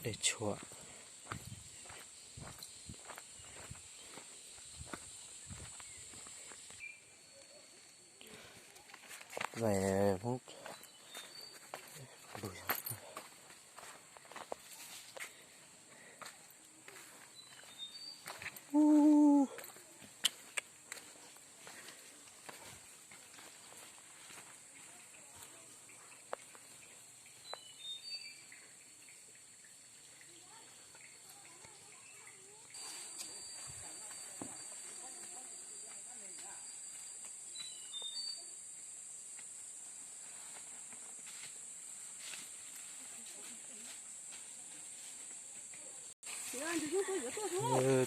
Dej tshuam.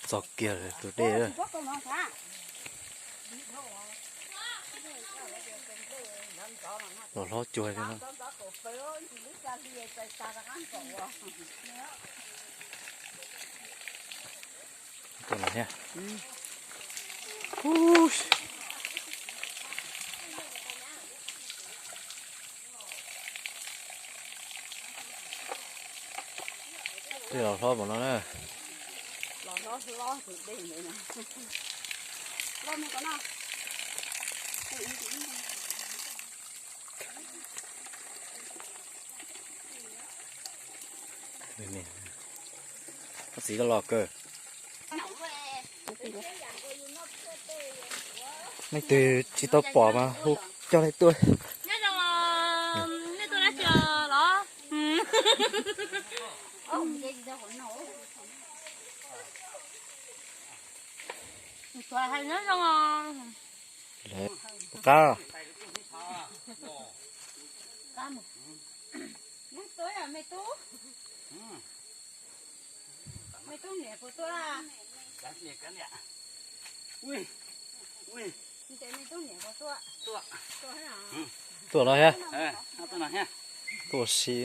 Txog kiag tus dej. Los hlob cuag li no. Tuaj no thiab. Tej los hlob npaum no na. Koj txiv koj los kawg. Leej twg tsis tau pom mas hu coj nej tuaj. Nyob zoo, nej tuaj dab tsi los? Nyob zoo. Qab. Tuaj no thiab. Tuaj si.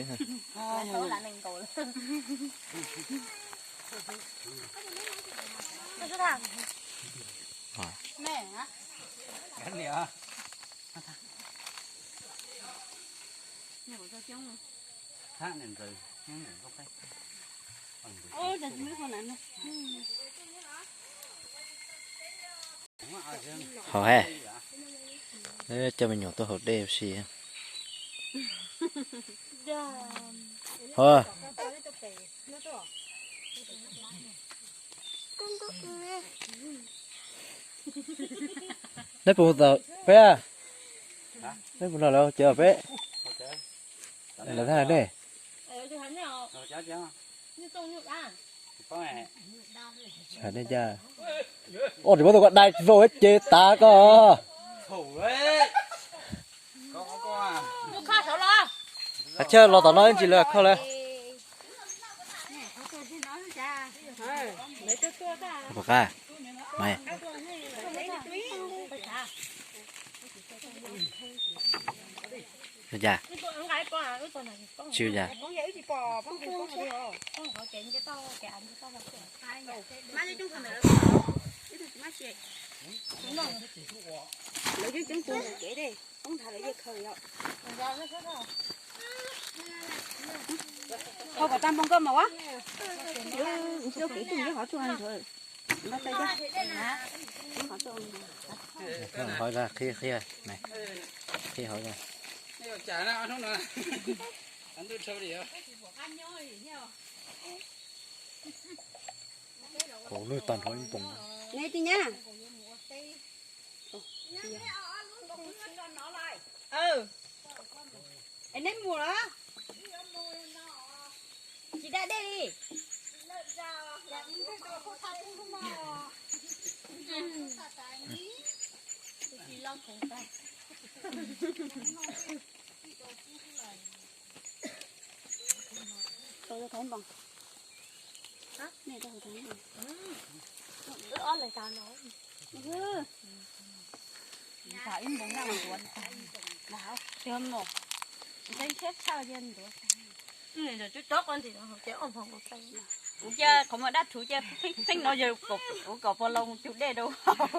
Haus he. Coj me nyuam tuaj haus dej ua si. Ho. Neb puas tau peb? Neb puas nrog lawv haus cawv peb? Lawv thaj nej. Nej cas, ob tsis muab tus ko dai vau ces tas koj. Hais chaw los tom no ib ntsis lawm khau lawm. Puas qab? Ua cas? Tsis ua cas. Hau kom tag npoo koj mas ua. Coj kev tuaj nyob qhov tuaj ntawd. Hov qhia qhia, qhia hov. Kaus lwj tag nrho ib npoos. Neb tij nyab. Es neb mus los? Tsis da dej li. Kuv cia qhov muag dab thuv cia pheej no yog kuv kom pog loo cug dej rau hauv.